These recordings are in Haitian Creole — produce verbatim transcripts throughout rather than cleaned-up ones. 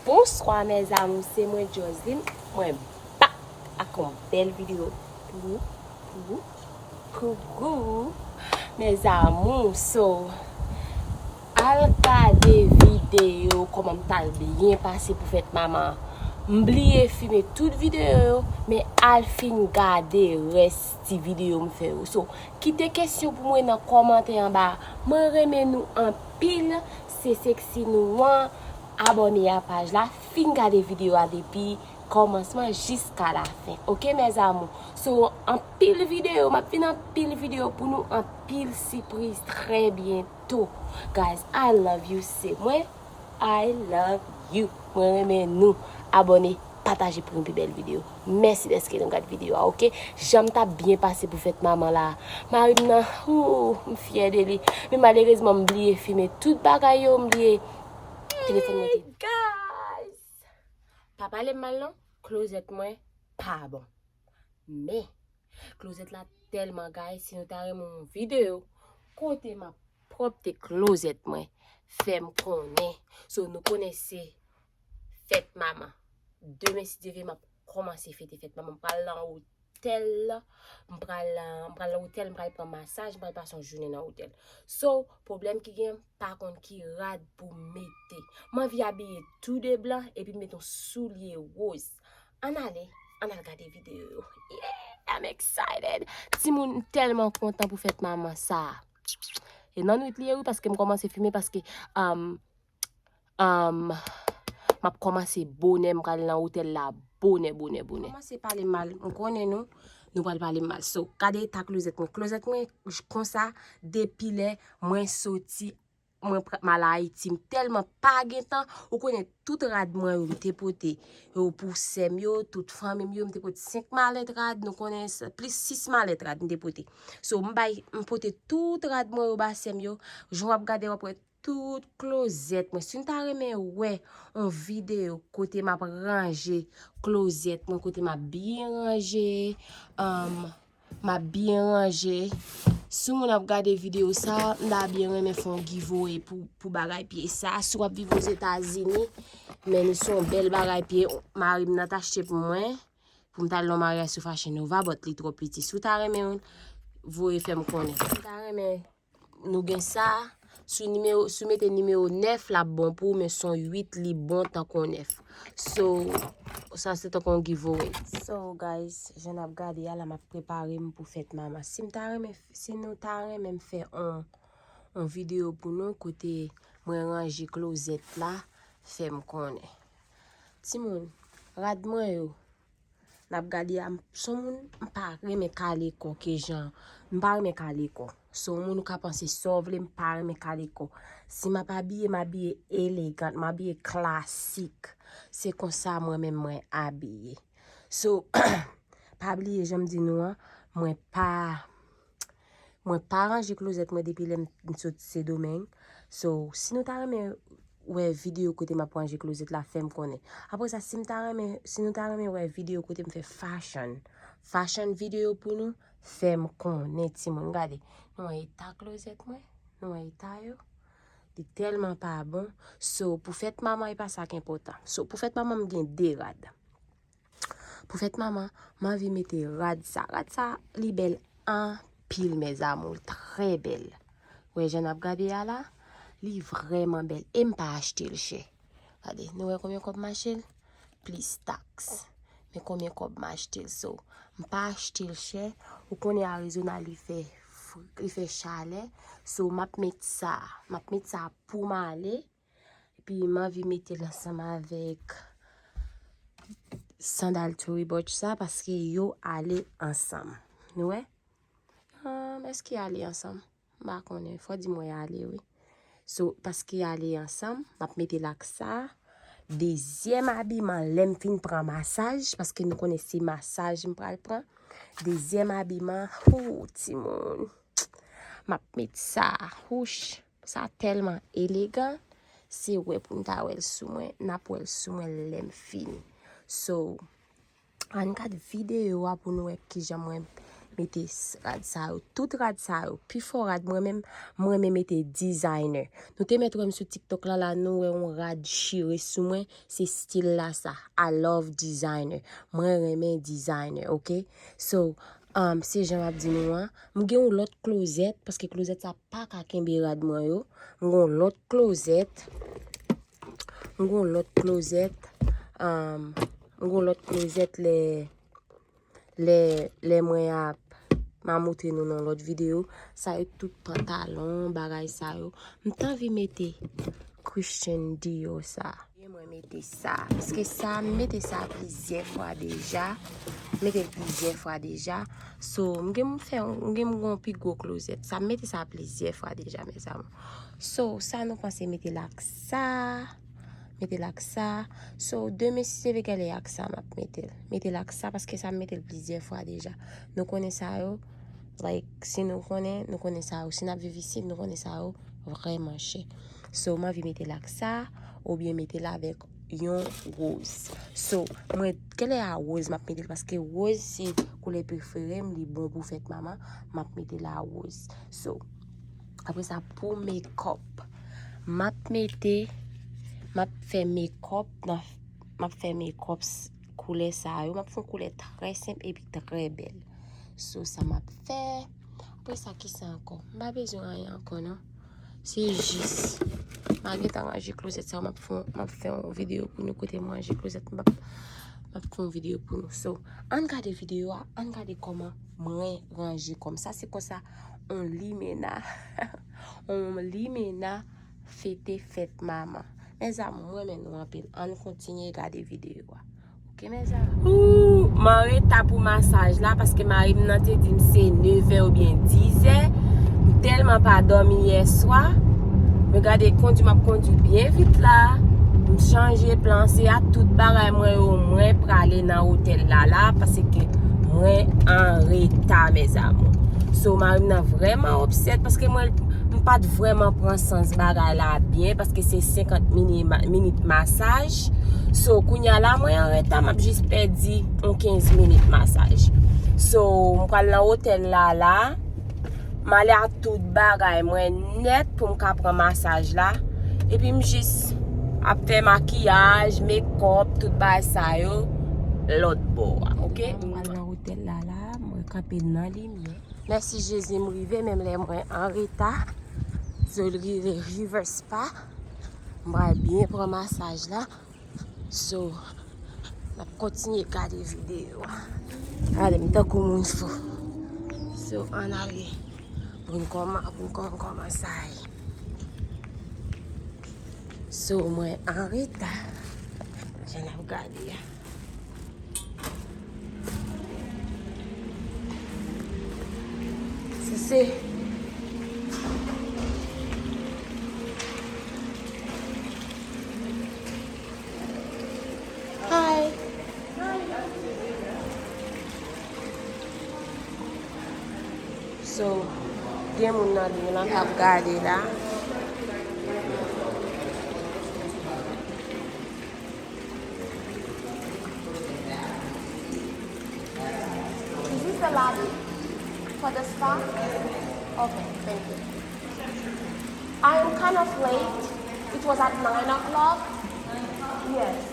Bonswa mes amours, se mwen Joseline, mwen back ak yon bèl videyo pou ou, pou ou, pou ou, mes amours. So, al gade videyo kòman m t al byen pase pou fèt manman. M bliye filme tout videyo yo, men al fin gade rès ti videyo m fè yo. So, kite kesyon pou mwen nan kòmantè anba. Mwen renmen nou anpil, se seksi nou an. Abòne a paj la, fin gade videyo a depi kòmansman jiska lafen. Oke, mes amours? So, anpil videyo, m ap vin anpil videyo pou nou, anpil sipriz trè byento. Guys, I love you, se mwen. I love you. Mwen renmen nou. Abòne, pataje pou yon pi bèl videyo. Mèsi dèske nou gade videyo a, oke? Jan m t ap byen pase pou fèt manman la. Mari m nan, ooh, m fyè de li. Men malerezman, m bliye filme tout bagay yo, m bliye telefòn mwen te. Guys! Pa pale m mal non, klozèt mwen pa bon. Men, klozèt la tèlman gay, si nou ta renmen yon videyo kote m ap pwòpte klozèt mwen, fè m konnen. So, nou konnen se fèt manman. Demen, si Dye vle, m ap kòmanse fete fèt manman. M pral nan otèl, m pral, m pral nan otèl, m pral pran masaj, m pral pase yon jounen nan otèl. So, pwoblèm ki gen, m pa konn ki rad pou m mete. M anvi abiye tou de blan, epi m mete yon soulye woz. Ann ale, ann al gade videyo yo. Yeah, I'm excited. Timoun, m tèlman kontan pou fèt manman sa. E nan nwit li ye wi, paske m kòmanse filme, paske, um, um, m ap kòmanse bonè, m pral nan otèl la bonè, bonè, bonè. Kòmanse pale mal, m konnen nou, nou pral pale mal. So, gade eta klozèt mwen. Klozèt mwen, j-, konsa, depi lè mwen soti, mwen pra-, m al Ayiti, m tèlman pa gen tan, ou konnen tout rad mwen yo, m te pote yo pou sè m yo, tout fanmi m yo, m te pote senk malèt rad, nou konnen sa, plis sis malèt rad m te pote. So, m bay, m pote tout rad mwen yo ba sè m yo. Jan w ap gade, w ap wè tout klozèt mwen. Si nou ta renmen wè yon videyo kote m ap ranje klozèt mwen, kote m ap byen ranje, um, m ap byen ranje. Si moun ap gade videyo sa, m ta byen renmen fè yon giveaway pou, pou bagay pye sa. Si w ap viv Ozetazini, men li se yon bèl bagay pye, mari m nan t achte pou mwen, pou m t al nan maryaj sou Fashion Nova, but li twò piti. Si w ta renmen voye fè m konnen. Si w ta renmen nou gen sa, sou nimewo, si w mete nimewo nèf, l ap bon pou ou, men se yon uit, li bon tankou yon nèf. So, sa se tankou yon giveaway. So, guys, jan n ap gade a la, m ap prepare m pou fèt manman. Si m ta renmen, si nou ta renmen m fè on, on videyo pou nou, kote mwen ranje klozèt la, fè m konnen. Timoun, rad mwen yo, n ap gade a, m, s on moun, m pa renmen kale kò ke jan, m pa renmen kale kò. S on moun ou ka panse sa w vle, m pa renmen kale kò. Si m ap abiye, m abiye elegant, m abiye klasik. Se konsa mwen menm mwen abiye. So, pa bliye jan m di nou an, mwen pa, mwen pa ranje klozèt mwen depi lè m, m sot Sendomeng. So, si nou ta renmen wè videyo kote m ap ranje klozèt la, fè m konnen. Apre sa, si m ta renmen, si nou ta renmen wè videyo kote m fè fashion, fashion videyo pou nou, fè m konnen, timoun. Gade, nou wè eta klozèt mwen, nou wè eta yo. Li tèlman pa bon. So, pou fèt manman, e pa sa k enpòtan. So, pou fèt manman, m gen de rad. Pou fèt manman, m anvi mete rad sa. Rad sa, li bèl anpil, mes amours, trè bèl. Wè jan n ap gade a la, li vrèman bèl. E m pa achte l chè. Gade, nou wè konbyen kòb m achte l? Plis taks. Men konbyen kòb m achte l. So, m pa achte l chè. Ou konnen Arizona, li fè fri, li fè chalè. So, m ap met sa. M ap met sa pou m ale. Epi m anvi mete l ansanm avèk sandal Tory Burch sa, paske yo ale ansanm. Nou wè? Ah, èske y ale ansanm? M pa konnen. Fò di m wè y ale, wi. So, paske y ale ansanm, m ap mete l ak sa. Dezyèm abiman, lè m fin pran masaj, paske nou konnen se masaj m pral pran. Dezyèm abiman, hoo, timoun. M ap met sa, wouch. Sa tèlman elegan, se wè pou n ta wè l sou mwen, n ap wè l sou mwen lè m fini. So, ann gad videyo a pou nou wè kijan mwen mete s- rad sa yo. Tout rad sa yo. Pifò rad mwen menm, mwen renmen mete designer. Nou te mèt wè m sou TikTok la, la nou wè yon rad chire sou mwen, se stil la sa. I love designer. Mwen renmen designer, ok? So, um, se jan m ap di nou an. M gen yon lòt klozèt, paske klozèt sa pa ka kenbe rad mwen yo. M gen yon lòt klozèt. M gen yon lòt klozèt. Um, m gen yon lòt klozèt lè, lè, lè mwen ap, m a montre nou nan lòt videyo. Sa yo tout pantalon, bagay sa yo. M t anvi mete Christian Dior sa. Mwen mete sa. Paske sa, m mete sa plizyè fwa deja. M mete l plizyè fwa deja. So, m gen m fè, m gen m gon pi gwo klozèt. Sa, m mete sa plizyè fwa deja, mes amours. So, sa nou panse mete l ak sa. Mete l ak sa. So, demen si se vle gade ak sa, m ap mete l. Mete l ak sa, paske sa, m mete l plizyè fwa deja. Nou konnen sa yo. Like, si nou konnen, nou konnen sa yo. Si n ap viv isit, nou konnen sa yo vrèman chè. So, m anvi mete l ak sa, oubyen mete l avèk yon woz. So, mwen, kèlè a woz m ap mete l, paske woz se koulè prefere m, li bon pou fèt manman, m ap mete l a woz. So, apre sa, pou makeup, m ap mete, m ap fè makeup nan, m ap fè makeup s- koulè sa yo. M ap fè yon koulè trè senp epi trè bèl. So, sa m ap fè. Apre sa, kisa ankò? M pa bezwen anyen ankò, non. Se jis. M a gentan ranje klozèt sa yo. M ap fè, m ap fè yon videyo pou nou kote m ranje klozèt. M ap, m ap fè yon videyo pou nou. So, ann gade videyo a, ann gade kòman mwen ranje kò m. Sa se konsa on limena, on limena fete fèt manman. Mes amours, mwen renmen nou anpil. Ann kontinye gade videyo a. Ok, mes amours. Ooh, m an reta pou masaj la, paske mari m nan te di m se nevè oubyen dizè. M tèlman pa dòmi yè swa. Men gade, kondi m ap kondi byen vit la. M chanje plan, se a tout bagay mwen yo, mwen prale nan otèl la la, paske mwen an reta, mes amours. So, mari m nan vrèman upset, paske mwen, m pa t vrèman pran sans bagay la byen, paske se senkant mini- minit masaj. So, kounye a la, mwen an reta, m ap jis pèdi yon kenz minit masaj. So, m pral nan otèl la la. M ale ak tout bagay mwen nèt pou m ka pran masaj la. Epi m jis ap fè makiyaj, makeup, tout bagay sa yo lòt bò a, ok? M pral nan otèl la la, mwen kanpe nan limyè. Mèsi Jezi, m rive, menm lè mwen an reta. So, l rive reverse pa. M pral byen pran masaj la. So, n ap kontinye gade videyo a. Gade m tankou moun fou. So, ann ale. Pou n kòman, pou n kòman, kòman sa ye. So, mwen an reta. Jan n ap gade a. Sisi. Hi. So, gen moun nan liy lan k ap gade la. Is this the lobby for the spa? Okay, thank you. I am kind of late. It was at nine o'clock. Yes.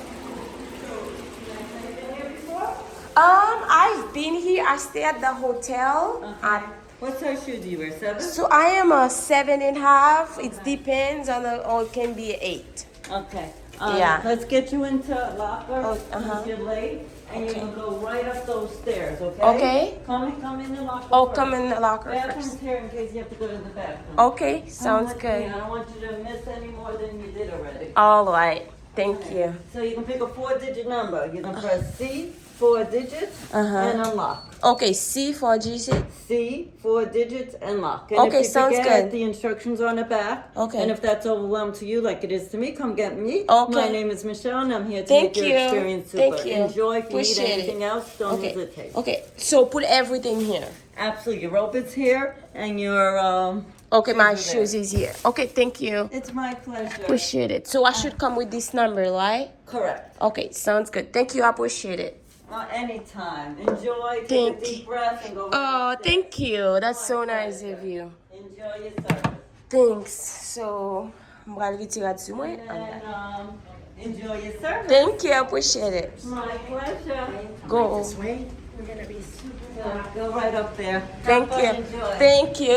Um, I've been here. I stay at the hotel. Okay. At What size shoe do you wear? Seven? So I am a seven and a half. It depends on the, or it can be eight. Okay. Um, yeah. Let's get you into locker. Oh, uh-huh. You're late, and okay. You're gonna go right up those stairs, okay? Okay. Come, come in the locker. Oh, first. Come in the locker first. Bathroom's here in case you have to go to the bathroom. Okay, sounds good. I don't want you to miss any more than you did already. All right. Thank you. So you can pick a four-digit number. You can press C, four digits, uh-huh, and unlock. Okay, C, four digits. C, four digits, and lock. And okay, if you sounds forget, good. The instructions are on the back. Okay. And if that's overwhelmed to you, like it is to me, come get me. Okay. My name is Michelle, and I'm here to make your experience super. Thank you. Enjoy. If you need anything else, don't hesitate. Okay. So put everything here. Absolutely. Your robe is here, and your, um, Okay, my shoes is here. Okay, thank you. It's my pleasure. Appreciate it. So I should come with this number, right? Correct. Okay, sounds good. Thank you, I appreciate it. Anytime. Enjoy, take a deep breath and go right up there. Oh, thank you. That's so nice of you. Enjoy your service. Thanks. So, m pral retire rad sou mwen. And, um, enjoy your service. Thank you, I appreciate it. My pleasure. Go. This way. We're gonna be super. Yeah, go right up there. Thank you. Have fun, enjoy. Thank you.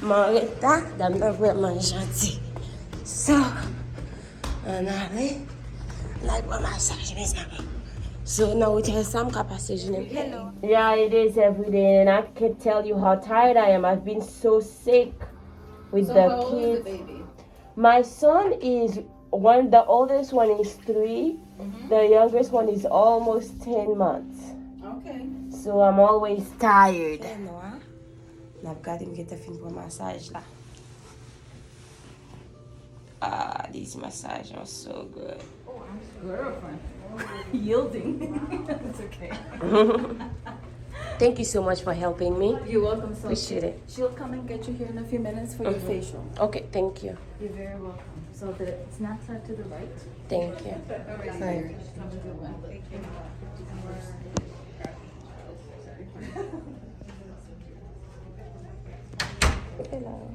Mwen an reta, dam nan vrèman janti. So, ann ale, ann al pran masaj, mezanmi. So, nan otèl sa, m ka pase jounen m. Hello. Yeah, it is every day, and I can't tell you how tired I am. I've been so sick with the kids. So, how old is the baby? My son is one, the oldest one is three, the youngest one is almost ten months. Okay. So I'm always tired. N ap gade, m gentan fin pran masaj la. Ah, these massage are so good. Oh, I'm girlfriend. Yielding. It's okay. Thank you so much for helping me. You're welcome, so appreciate it. She'll come and get you here in a few minutes for your facial. Okay, thank you. You're very welcome. So the snap side to the right. Thank you. All right. Have a good one. Hello.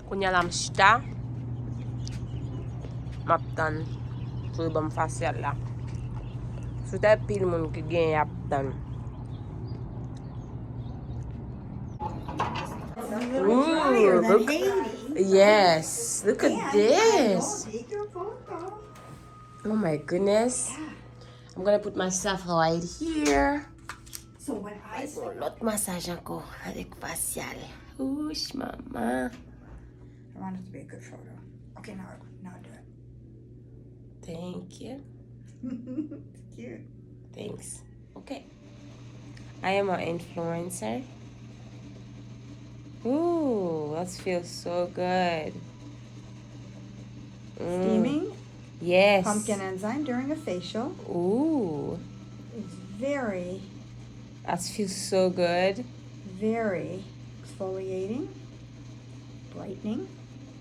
Kounye a la m chita, m ap tann pou yo ban m fasyal la. Si w te pil moun ki genyen ap tann. Ooh, look. Yes, look at this. Oh my goodness. I'm gonna put myself right here. So when I say lòt masaj ankò avèk fasyal. Ouch, mama. I want it to be a good photo. Okay, now, now do it. Thank you. It's cute. Thanks. Okay. I am an influencer. Ooh, that feels so good. Mm. Steaming? Yes. Pumpkin enzyme during a facial. Ooh. It's very. That feels so good. Very exfoliating, brightening,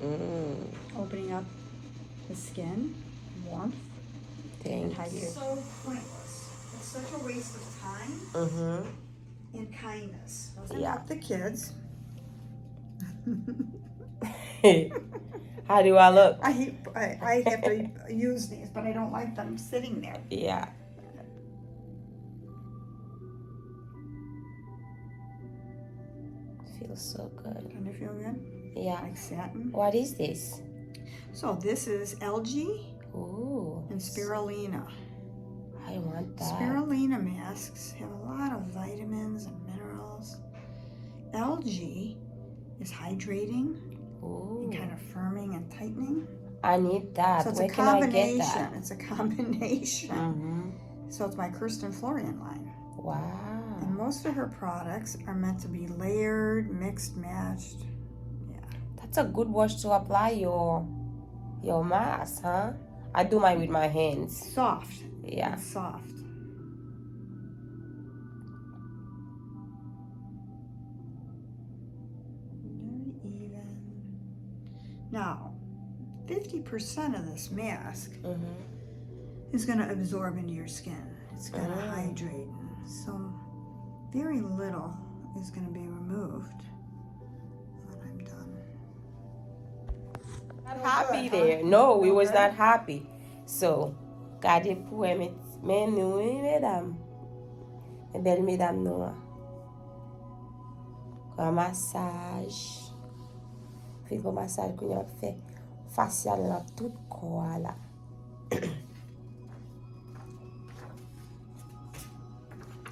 mm, opening up the skin, warmth, and hydrating. Thanks. So pointless. It's such a waste of time. Mm-hmm. And kindness. Doesn't help the kids. How do I look? I, I, I have to use these, but I don't like them sitting there. Yeah. Feels so good. Doesn't it feel good? Yeah. Like satin? What is this? So this is algae and spirulina. Ooh. I want that. Spirulina masks have a lot of vitamins and minerals. Algae is hydrating and kind of firming and tightening. Ooh. I need that. Where can I get that? So it's a combination. It's a combination. Mm-hmm. So it's my Kirsten Florian line. Wow. And most of her products are meant to be layered, mixed, matched. Yeah. That's a good wash to apply your, your mask, huh? I do mine with my hands. Soft. Yeah. It's soft. Very even. Now, fifty percent of this mask, mm-hmm, is gonna absorb into your skin. It's gonna, mm, hydrate. So, very little is gonna be removed when I'm done. Not happy there. No, we was not happy. So, gade pou wè men, men nou, wi, medam. Men bèl medam nou an. Pran masaj. Fin pran masaj, kounye a w ap fè fasyal nan tout kò a la.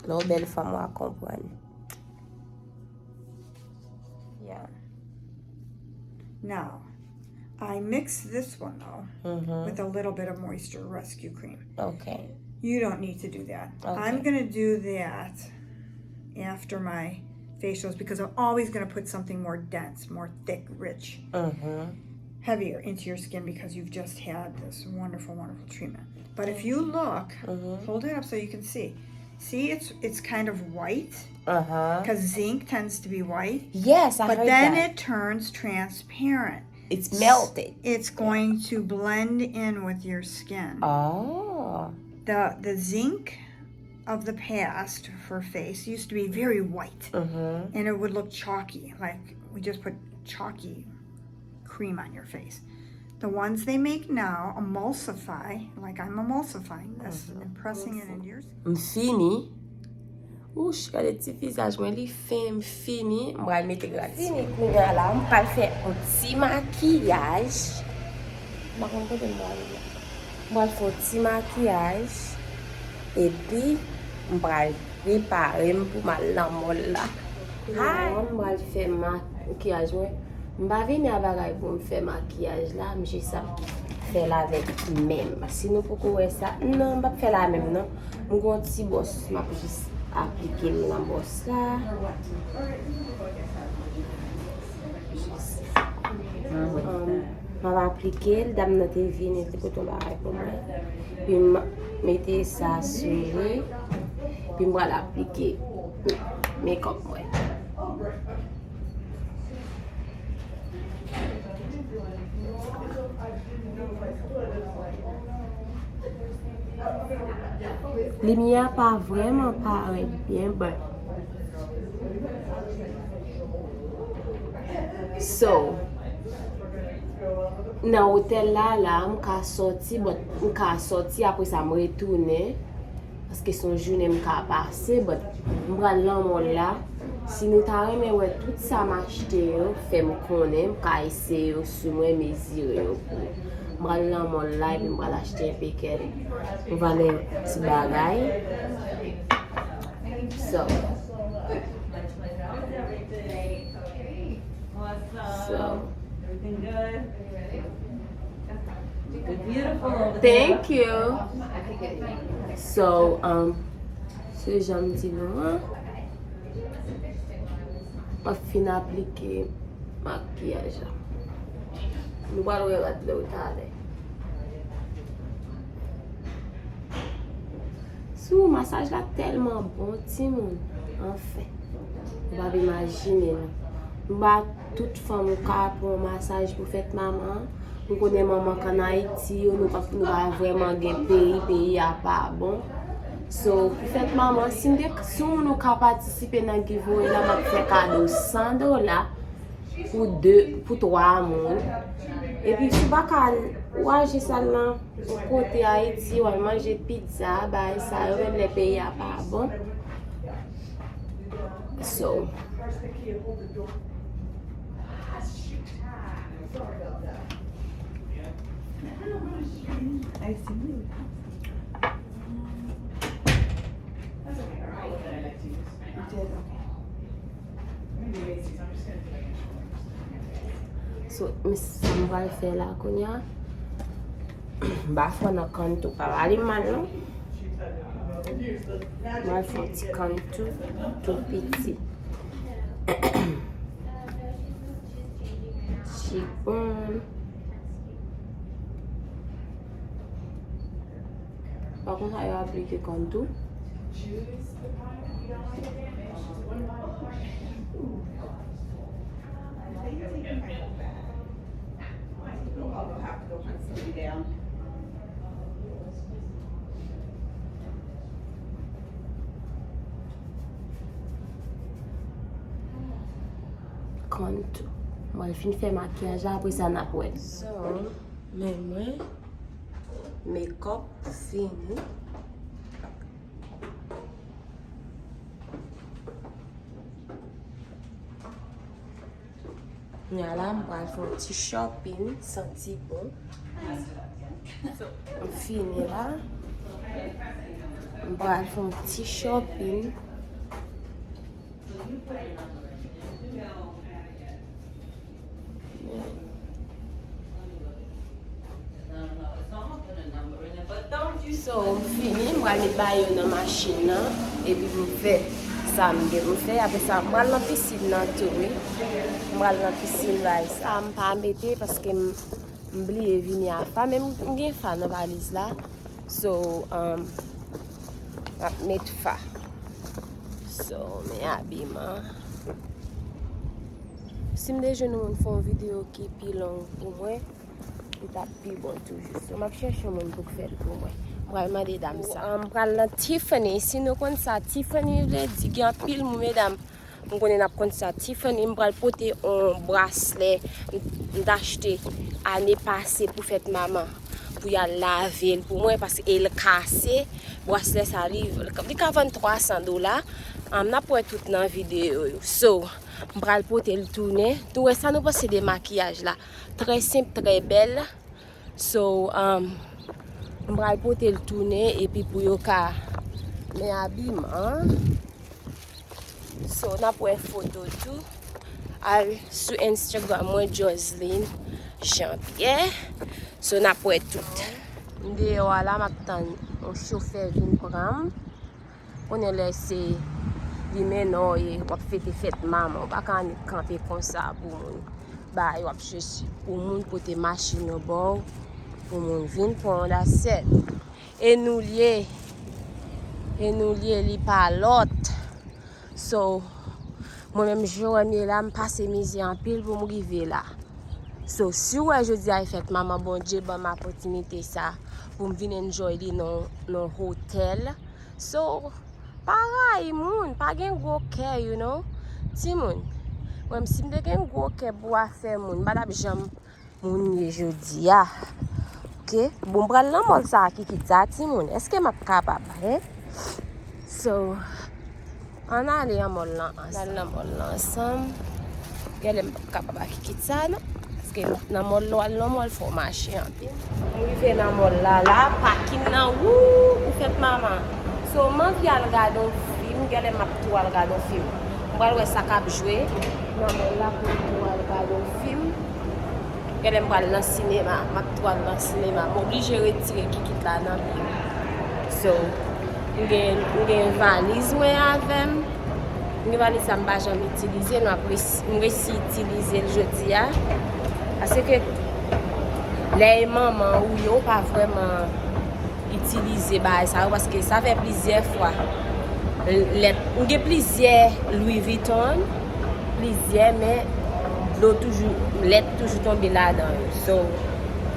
Lè w bèl fanm, w a konprann. Yeah. Now, I mix this one though, mm-hmm, with a little bit of moisture rescue cream. Okay. You don't need to do that. Okay. I'm gonna do that after my facials because I'm always gonna put something more dense, more thick, rich, mm-hmm, heavier into your skin because you've just had this wonderful, wonderful treatment. But if you look, mm-hmm, hold it up so you can see. See, it's, it's kind of white. Uh-huh. 'Cause zinc tends to be white. Yes, I heard that. But then it turns transparent. It's melted. It's going to blend in with your skin. Oh. The the zinc of the past for face used to be very white, Mm-hmm. and it would look chalky, like we just put chalky cream on your face. The ones they make now emulsify, like I'm emulsifying this and pressing it into your skin. M fini. Wouch, gade ti vizaj mwen, li fen, m fini. M pral mete gras. Fini kounya la, m pral fè yon ti makiyaj. M pa konn kote m pral ye. M pral fè yon ti makiyaj. Epi, m pral prepare m pou m al nan mòl la. Hi! M pral fè makiyaj mwen. M pa vini a bagay pou m fè makiyaj la, m jis ap fè l avèk men m. Si nou poko wè sa, non, m p ap fè l a men m non. M gon ti bòs, m ap jis aplike l nan bòs la. Jis. Um, m ap aplike l, dam nan te vini, li te pote yon bagay pou mwen. Epi m mete sa sou li. Epi m pral aplike makeup mwen. Limyè a pa vrèman parèt byen, but so, nan otèl la, la, m ka sòti, but m ka sòti, apre sa, m retounen. Paske se yon jounen m ka pase, but m pral nan mòl la. Si nou ta renmen wè tout sa m achte yo, fè m konnen, m ka eseye yo sou mwen, mezire yo pou nou. M pral nan mòl la, epi m pral achte enpe kèl. M pral achte ti bagay. So. So. Thank you. So, um, se jan m di nou an. M ap fin aplike makiyaj la. Nou pral wè rad lè w talè. Sou masaj la tèlman bon, timoun. Anfen, nou p ap imajine non. M pa tout fanm ou ka pran yon masaj pou fèt manman. M konnen manman k ann Ayiti yo, nou pa, nou pa vrèman gen peyi, peyi a pa bon. So, pou fèt manman, si m te, si yon moun ou ka patisipe nan giveaway la, m ap fè kado san dola pou de, pou twa moun. Epi si w pa ka al, ou al jis al nan yon kote Ayiti, w al manje pizza, bagay sa yo, menm lè peyi a pa bon. So. So, m, sa m pral fè la kounye a. M pa fò nan contour, pa pale mal non. M pral fè yon ti contour tou piti. Ti bon. Pa konn sa yo aplike contour. Contour. Mwen fin fè makiyaj la, apre sa n ap wè. So, men mwen, makeup fini. Kounye a la, m pral fè yon ti shopping, santi bon. M fini la. M pral fè yon ti shopping. So, m fini, m pral met bagay yo nan machin nan, epi pou m fè sa m gen pou m fè. Apre sa, m pral nan pisin nan tou, wi. M pral nan pisin, bagay sa m pa mete paske m, m bliye vini a fa, men m, m gen fa nan valiz la. So, um, m ap met fa. So, men abiman. Si m te jwenn yon moun fè yon videyo ki pi long pou mwen, li t ap pi bon toujou. So, m ap chèche yon moun pou k fè l pou mwen. M pral mande dam sa. M pral nan Tiffany. Si nou konn sa Tiffany vle di, gen anpil moun, medam, m konnen n ap konn sa Tiffany. M pral pote yon braslè m, m t achte ane pase pou fèt manman, pou y al lave l pou mwen, paske e l kase. Braslè sa, li, li ka vann twa san dola. An, n ap wè tout nan videyo yo. So, m pral pote l tounen. Tou wè sa nou panse de makiyaj la. Trè senp, trè bèl. So, um, m pral pote l tounen epi pou yo ka men abiman. So, n ap wè foto tou. Al sou Instagram mwen, Joseline Jean Pierre. So, n ap wè tout. M deyò a la, m ap tann yon chofè vin pran m. Konnen lè se li mennen w ye, w ap fete fèt manman, w pa ka annik kanpe konsa pou moun ba yo, w ap chèche pou moun pote machin yo ba w, pou moun vin pran w, that's it. E nou l ye, e nou l ye, li pa lòt. So, mwen menm jan w wè m ye la, m pase mizè anpil pou m rive la. So, si w wè jodi a e fèt manman, Bondye ban m opòtinite sa pou m vin enjoy li nan, nan hotèl. So, pa rayi moun, pa gen gwo kè, you know. Timoun, mwen, si m te gen gwo kè pou afè moun, m pa t ap janm moun ye jodi a. Oke? Bon, m pral nan mòl sa a, Kikit sa a, timoun. Èske m ap kapab, en? So, ann ale nan mòl lan ansanm. N al nan mòl lan ansanm. Genlè m p ap kapab ak Kikit sa a, non. Paske nan mòl, lè w al nan mòl, fò w mache anpil. M rive nan mòl la, la, pakin nan, wou, ou fèt manman. So, m anvi al gade yon fim, genlè m ap tou al gade yon fim. M pral wè sa k ap jwe nan mòl la pou m tou al gade yon fim. Genlè m pral nan sinema, m ap tou al nan sinema. M oblije retire Kikit la nan vi m. So, m gen, m gen valiz mwen avè m. M gen valiz sa m pa janm itilize, m ap resi, m resi itilize l jodi a. Paske lè e manman ou ye, ou pa vrèman itilize bagay sa yo, paske sa fè plizyè fwa lèt, m gen plizyè Louis Vuitton, plizyè, men dlo toujou, lèt toujou tonbe ladan yo. So,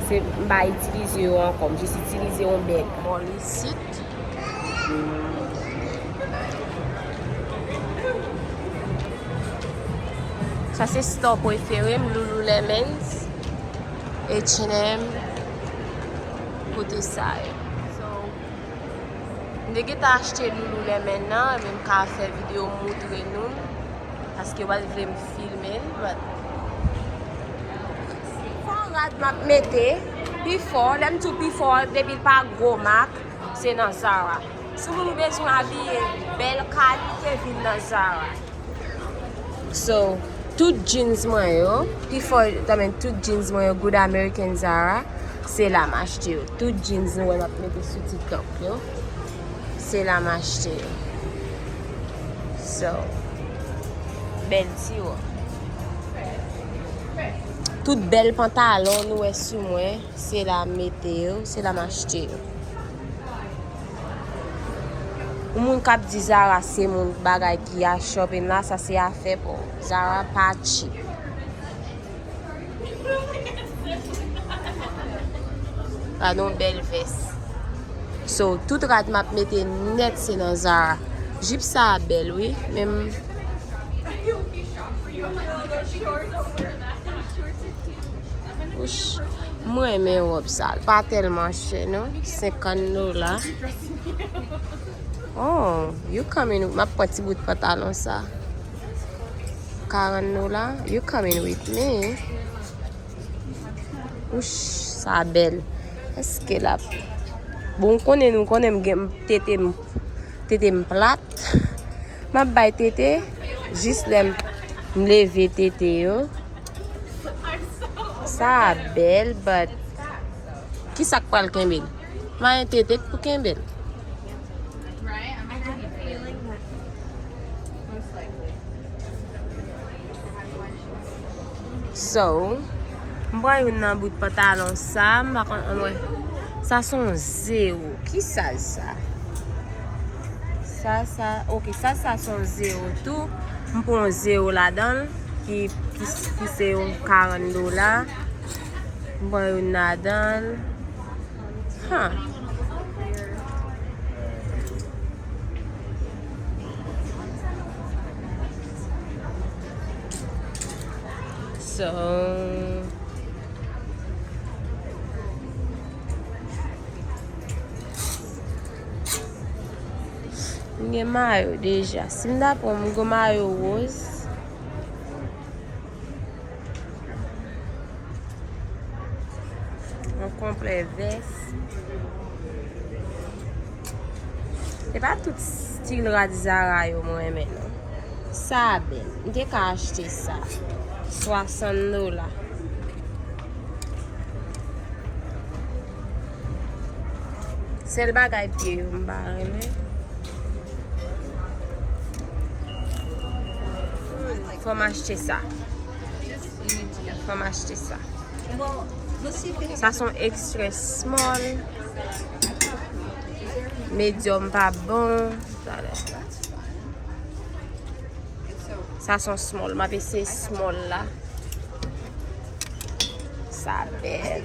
se, m pa itilize yo ankò, m jis itilize yon bèg. Mòl isit. Sa se store prefere m, Lululemons, H and M, kote sa yo. So, m te gentan achte Lululemon nan, men m ka fè videyo m moutre nou l, paske yo pa t vle m filme l, but fò rad m ap mete, pifò, lè m di w pifò, depi l pa gwo mak, se nan Zara. Si moun bezwen abiye bèl kalite, vin nan Zara. So, tout jeans mwen yo, pifò, I mean, tout jeans mwen yo, Good American, Zara, se la m achte yo. Tout jeans nou wè m ap mete sou TikTok yo, se la m achte yo. So, bèl ti wòb. Tout bèl pantalon nou wè sou mwen, se la m mete yo, se la m achte yo. Yon moun k ap di Zara se moun bagay ki a shopping la, sa se afè pa w. Zara pa cheap. Gade yon bèl vès. So, tout rad m ap mete nèt se nan Zara. Jip sa a bèl, wi, men m Wouch, mwen renmen wòb sa. L pa tèlman chè, non. Senkant dola. Oh, you coming with, m ap pran ti bout pantalon sa. Karant dola. You coming with me. Wouch, sa bèl. Èske l ap. Bon, ou konnen, nou konnen m gen tete m, tete m plat. M ap bay tete jis lè m, m leve tete yo. Sa a bèl, but kisa k pral kenbe l? Mayen tete k pou kenbe l. So, m pran youn nan bout pantalon sa, m pa konn, anmwey. Sa se yon zewo. Ki saz sa? Sa, sa, ok, sa, sa se yon zewo tou. M pran yon zewo ladan l. ki, ki, ki se yon karant dola. M pran youn ladan l. Huh. So, m gen mayo deja. Si m ta pran, m gen mayo woz. Yon konplè vès. Se pa tout stil rad Zara yo mwen renmen non. Sa bèl. M te ka achte sa. Swasant dola. Sèl bagay pye yo m pa renmen. Fò m achte sa. Fò m achte sa. Sa se yon extra small. Medium pa bon. Talè. Sa se yon small. M ap eseye small la. Sa bèl.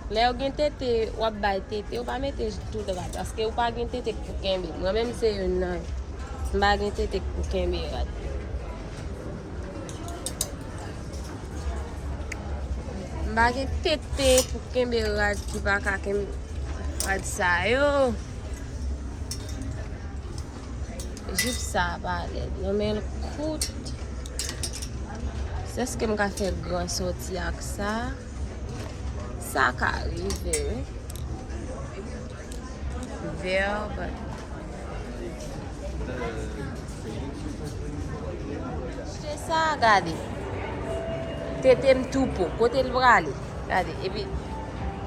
Lè yo gen tete, w ap bay tete, ou pa mete tout rad, paske ou pa gen tete k pou kenbe. Mwen menm se youn nan yo. M pa gen tete k pou kenbe rad. M pa gen tete pou kenbe rad ki pa ka kenbe rad sa yo. Jip sa a pa lèd non, men l kout. Èske m ka fè gran sòti ak sa? Sa ka rive, wi. Vè, but achte sa, gade. Tete m tou po. Kote l prale? Gade, epi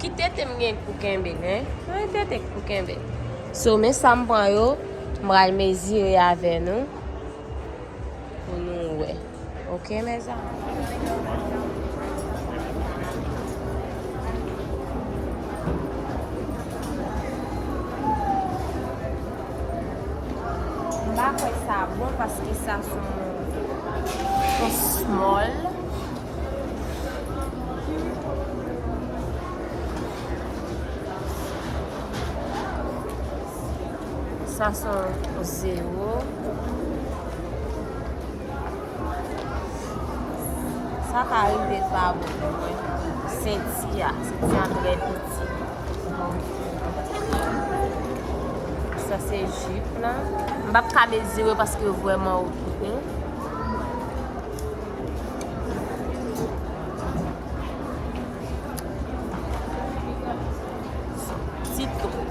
ki tete m gen pou kenbe l, en? Mwen tete k pou kenbe l. So, men sa m pran yo, m pral mezire avè nou pou nou wè. Oke, mezanmi? M pa kwè sa bon paske sa se yon, yon small. Sa se yon zewo. Sa ka rive l pa bon pou mwen. Senti a, senti a trè piti. Sa se jip la. M p ap ka mezire paske yo vrèman okipe. Ti tou.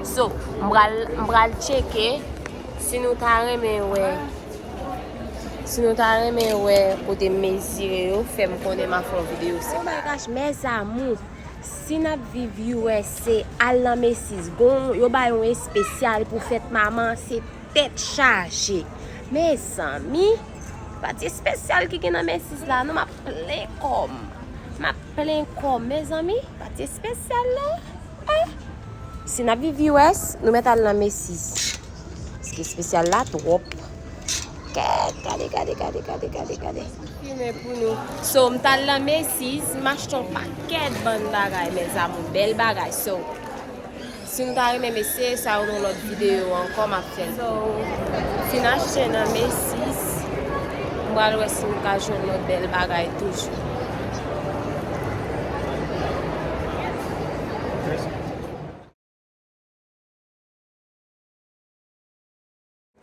So, m pral, m pral tcheke si nou ta renmen wè. Si nou ta renmen wè kote m mezire yo, fè m konnen m a fè yon videyo sou sa. Oh my gosh, mes amours, si n ap viv U S A, al nan Macy's. Gon, yo bay yon espesyal pou fèt manman, se tèt chaje. Mezanmi, pati espesyal ki gen nan Macy's la, non, m ap plen kò m. M ap plen kò m, mezanmi, pati espesyal la. Eh! Si n ap viv U S, nou mèt al nan Macy's. Paske espesyal la twòp. Kèt, gade, gade, gade. Fini pou nou. So, m t al nan Macy's, m achte yon pakèt bann bagay, mes amours, bèl bagay. So, si nou ta renmen m eseye sa yo nan lòt videyo ankò, m ap fè l. So, fin achte nan Macy's, m pral wè si m ka jwenn lòt bèl bagay toujou.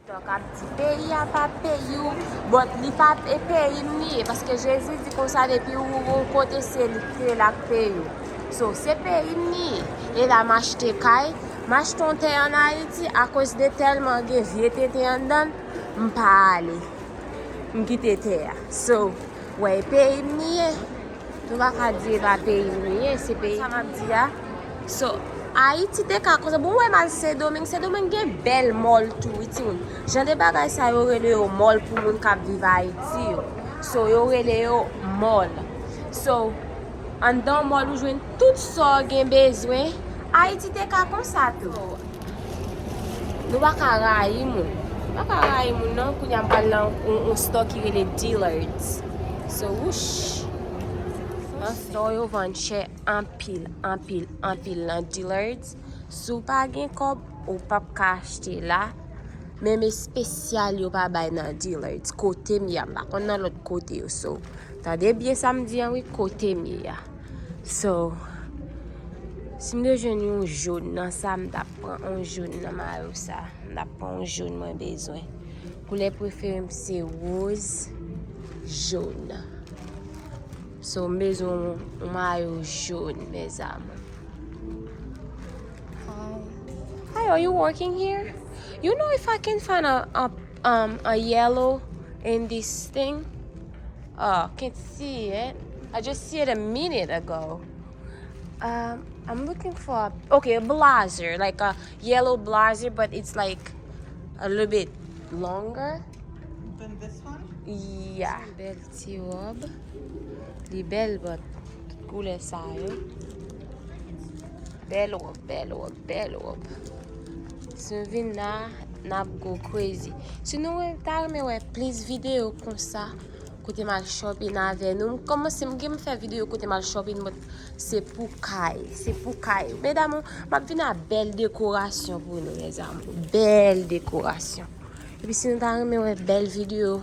Donk, ap di peyi a pa peyi w, but li pa e peyi m li ye, paske Jezi di konsa depi ou yon kote se li ki te la k peyi w. So, se peyi m li ye. E la m achte kay, m achte yon tè ann Ayiti, akoz de tèlman gen vye tete anndan l, m pa ale. M kite tè a. So, wè, e peyi m li ye. Nou pa ka di e pa peyi m li ye, se peyi sa m ap di a. So, Ayiti te ka konsa. Bon, ou wè m al Sendomeng, Sendomeng gen bèl mall tou, wi, timoun. Jan de bagay sa yo rele yo mall pou moun k ap viv Ayiti yo. So, yo rele yo mall. So, anndan mall ou jwenn tout sa w gen bezwen. Ayiti te ka konsa tou. Nou pa ka rayi moun. M pa ka rayi moun non, kounye a m pral nan yon, yon stò ki rele Dillard's. So, wouch. Nan stò yo vann chè anpil, anpil, anpil nan Dillard's. Si w pa gen kòb, ou p ap ka achte la. Menm espesyal yo pa bay nan Dillard's. Kote m ye a, m pa konn nan lòt kote yo. So, tande byen sa m di an wi, kote m ye a. So, si m te jwenn yon jòn nan sa, m t ap pran yon jòn nan mayo sa. M t ap pran yon jòn mwen bezwen. Koulè prefere m se woz, jòn. So, m bezwen yon, yon mayo jòn, mes amours. Hi. Hi, are you working here? You know if I can find a, a, um, a yellow in this thing? Oh, can't see it. I just see it a minute ago. Um, I'm looking for a, okay, a blazer, like a yellow blazer, but it's like a little bit longer. Than this one? Yeah. Bèl ti wòb. Li bèl, but tout koulè sa yo. Bèl wòb, bèl wòb, bèl wòb. Si nou vin la, n ap go crazy. Si nou ta renmen wè plis videyo konsa, kote m al shopping avè nou. M kòmanse, m gen m fè videyo kote m al shopping, but se pou kay, se pou kay. Medam, m ap vin a bèl dekorasyon pou nou, mes amours. Bèl dekorasyon. Epi si nou ta renmen wè bèl videyo,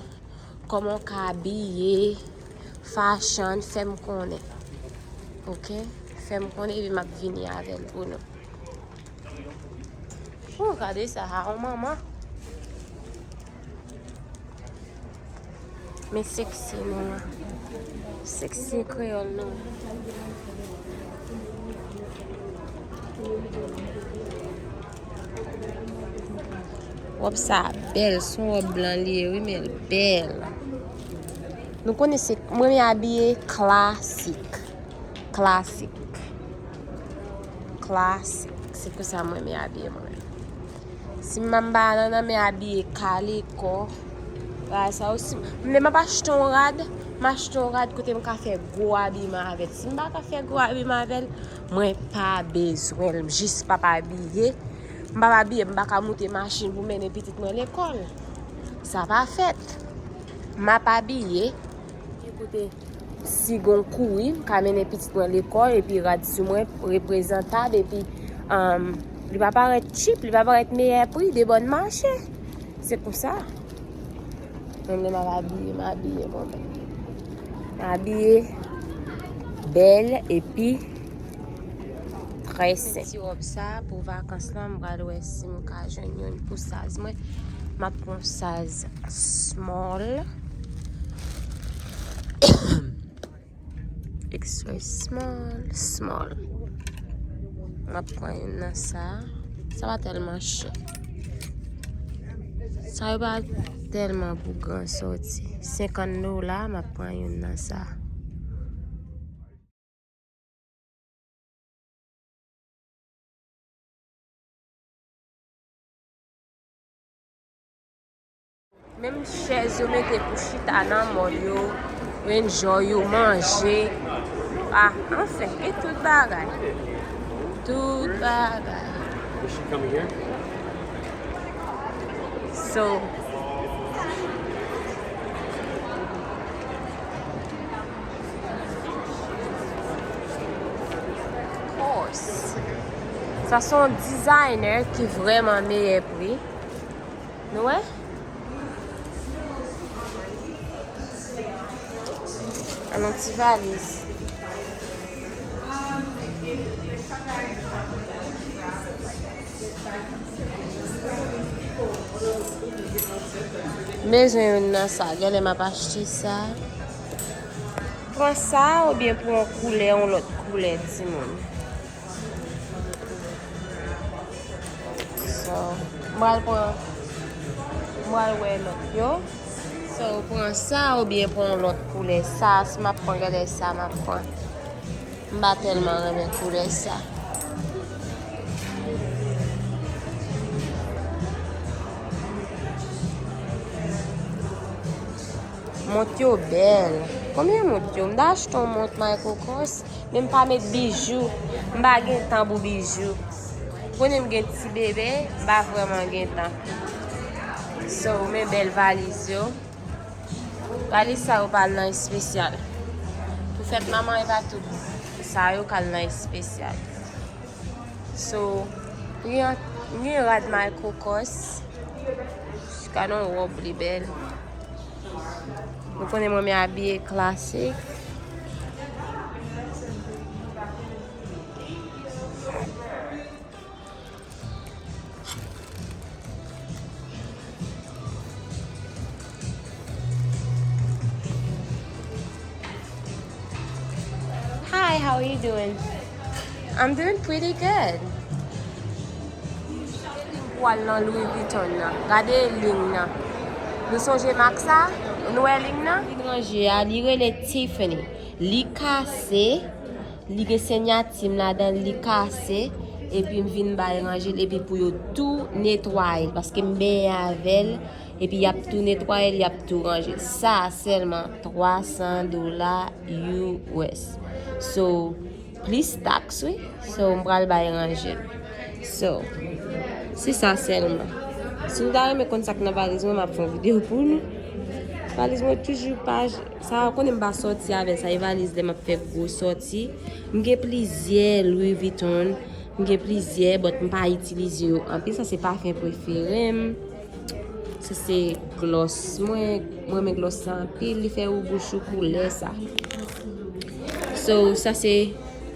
kòman w ka abiye, fashion, fè m konnen. Oke? Fè m konnen, epi m ap vini avè l pou nou. Ooh, gade sa, a yon manman. Men seksi nou an. Seksi kreyòl nou. Wòb sa bèl, se yon wòb blan li ye, wi, men l bèl. Nou konnen se, mwen renmen abiye klasik. Klasik. Klasik. Se konsa mwen renmen abiye mwen menm. Si m pa nan, nan men abiye kale kò, bagay sa yo, si, lè m ap achte yon rad, m achte yon rad kote m ka fè gwo abiman avè l. Si m pa ka fè gwo abiman avè l, mwen pa bezwen l. M jis p ap abiye. M p ap abiye, m pa ka moute machin pou mennen pitit mwen lekòl. Sa pa fèt. M ap abiye. Ki kote si gon kouri, m ka mennen pitit mwen lekòl, epi rad sou mwen reprezantab, epi, um, li pa parèt cheap, li pa parèt meyè pri, de bòn mache. Se konsa. Menm lè m ap abiye, m abiye bon. M abiye bèl, epi trè senp. Ti wòb sa pou vakans lan, m pral wè si m ka jwenn youn pou size mwen. M ap pran size small. Extra small, small. M ap pran youn nan sa. Sa pa tèlman chè. Sa yo pa tèlman pou gran sòti. Senkant dola, m ap pran youn nan sa. Menm chèz yo mete pou chita nan mòl yo, enjoy yo, manje. Ah, anfen, gen tout bagay. Tout bagay. Is she coming here? So, Course. Sa se yon designer ki vrèman meyè pri. Nou wè? An yon ti valiz. M bezwen youn nan sa. Genlè m ap achte sa. Pran sa oubyen pran yon koulè, yon lòt koulè, timoun. So, m pral pran, m pral wè lòt yo. So, pran sa oubyen pran yon lòt koulè. Sa, si m ap pran, genlè sa m ap pran. M pa tèlman renmen koulè sa. Mont yo bèl. Konbyen mont yo? M ta achte yon mont Michael Kors, men m pa met bijou. M pa gen tan pou bijou. Konnen m gen ti bebe, m pa vrèman gen tan. So, men bèl valiz yo. Valiz sa yo pa al nan espesyal. Pou fèt manman, e pa tout sa yo k al nan espesyal. So, m gen, m gen rad Michael Kors. Gade yon wòb, li bèl. Nou konnen mwen renmen abiye klasik. Hi, how are you doing? I'm doing pretty good. Pou al nan Louis Vuitton nan. Gade liy nan. Nou sonje mak sa? Nou wè liy nan? Li ranje a, li rele Tiffany. Li kase, li gen siyati m ladan l, li kase, epi m vin bay ranje l, epi pou yo tou netwaye l, paske m benyen avè l, epi y ap tou netwaye l, y ap tou ranje l. Sa sèlman twa san dola U S. So, plis taks, wi. So, m pral bay ranje l. So, se sa sèlman. Si nou ta renmen konn sa k nan valiz mwen, m ap fè yon videyo pou nou. Valiz mwen toujou pa, sa ou konnen m pa sòti avè sa, e valiz lè m ap fè gwo sòti. M gen plizyè Louis Vuitton, m gen plizyè, but m pa itilize yo anpil. Sa se pafen prefere m. Sa se glòs mwen. Mwen renmen glòs sa anpil. Li fè ou bouch ou koule sa. So, sa se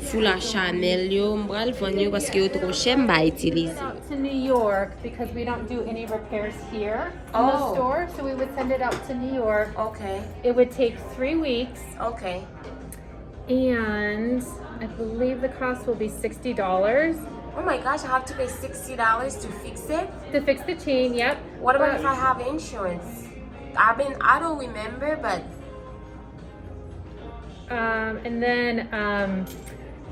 foula Chanel yo. M pral vann yo paske yo twò chè, m pa itilize. Out to New York because we don't do any repairs here in the Oh. store, so we would send it out to New York. Okay. It would take three weeks. Okay. And I believe the cost will be sixty dollars. Oh my gosh, I have to pay sixty dollars to fix it? To fix the chain, yep. What about if But I have insurance? I mean, I don't remember, but Um, and then, um,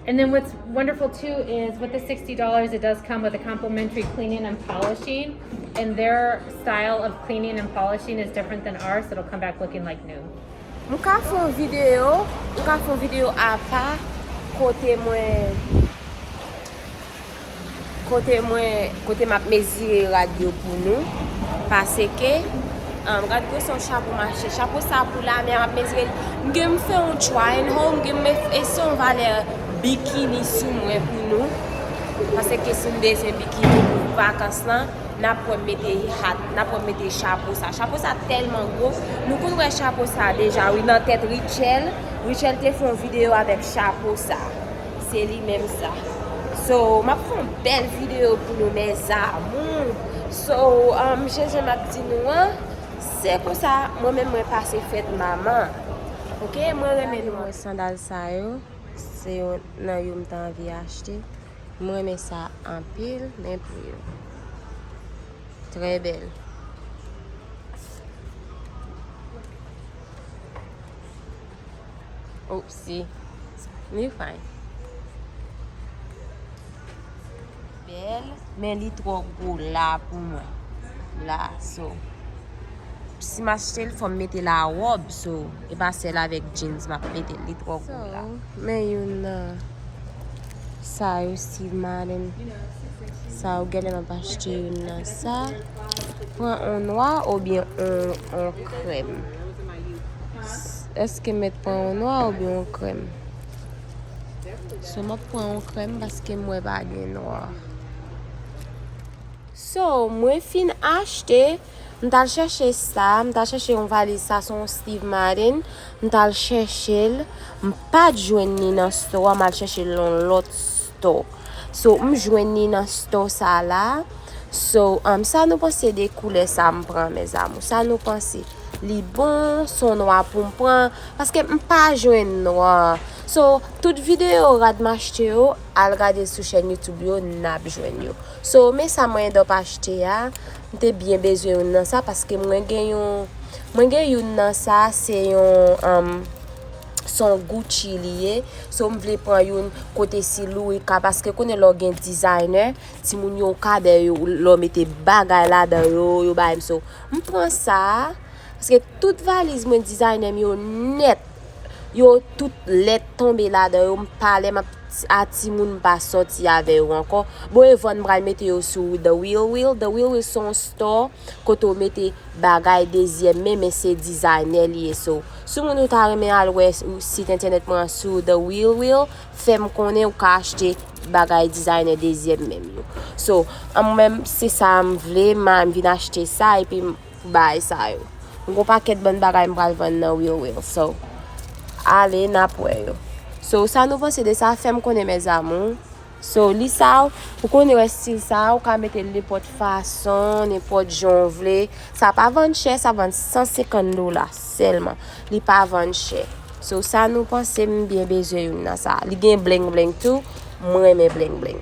and then what's wonderful too is with the sixty dollars, it does come with a complimentary cleaning and polishing. And their style of cleaning and polishing is different than ours, so it'll come back looking like new. M ka fè yon videyo, m ka fè yon videyo apa kote mwen, kote mwen, kote m ap mezire rad yo pou nou. Paske, um, gad gwosè yon chapo m achte. Chapo sa pou lamè, m ap mezire l. M gen m fè yon try and hold, m gen m eseye yon valè bikini sou mwen pou nou. Paske si m bezwen bikini pou vakans lan, n ap wè m mete hat, n ap wè m mete chapo sa. Chapo sa tèlman gwo. Nou konn wè chapo sa deja, wi, nan tèt Richel. Richel te fè yon videyo avèk chapo sa. Se li menm sa. So, m ap fè yon bèl videyo pou nou, mes amours. So, um, jan m ap di nou an, se konsa, mwen menm mwen pase fèt manman. Ok, mwen renmen nou. Mwen sandal sa yo, se yon nan yo m te anvi achte. Mwen renmen sa anpil, men pri yo trè bèl. Oupsi. Li fine. Bèl, men li twò gwo la pou mwen. La, so. Si m achte l, fò m mete l a wòb, so. E pa sèl avèk jeans m ap mete l, li twò gwo la. So, men youn nan sa yo, Steve Madden. Sa yo, genlè m ap achte youn nan sa. Pran on nwa oubyen on, on krèm? Èske m mèt pran on nwa oubyen on krèm? So, m ap pran on krèm paske m wè pa gen nwa. So, mwen fin achte, m t al chèche sa, m t al chèche yon valiz, sa se yon Steve Madden, m t al chèche l, m pa t jwenn li nan store, m al chèche l nan lòt store. So, m jwenn li nan store sa la. So, um, sa nou panse de koulè sa m pran, mes amours? Sa nou panse? Li bon, se yon nwa pou m pran, paske m pa jwenn nwa. So, tout videyo rad m achte yo, al gade sou chèn YouTube yo, n ap jwenn yo. So, men sa mwen end up achte a, m te byen bezwen youn nan sa, paske mwen gen yon, mwen gen youn nan sa, se yon, um, se yon Gucci li ye. So, m vle pran youn kote si Louis ka, paske konnen lè w gen designer, timoun yo ka dèyè yo, lè w mete bagay ladan yo, yo bay m. So, m pran sa, paske tout valiz mwen designer m yo nèt. Yo tout lèt tonbe ladan yo, m pa lè m ap a timoun pa sòti avè yo ankò. Bon, e vann pral mete yo sou The Real Real. The Real Real se yon store kote w mete bagay dezyèm men, men se designer li ye. So, si moun ou ta renmen al wè sit entènèt mwen an sou The Real Real, fè m konnen ou ka achte bagay designer dezyèm men yo. So, an mwen menm, se sa m vle, m vin achte sa, epi m bay sa yo. M gon pakèt bann bagay m pral vann nan Real Real. So, ale n ap wè yo. So, sa nou panse de sa, fè m konnen, mes amours. So, li sa, ou konnen wè stil sa, ou ka mete l nenpòt fason, nenpòt jan w vle. Sa pa vann chè, sa vann san senkant dola sèlman. Li pa vann chè. So, sa nou panse, m byen bezwen youn nan sa. Li gen bling bling tou, m renmen bling bling.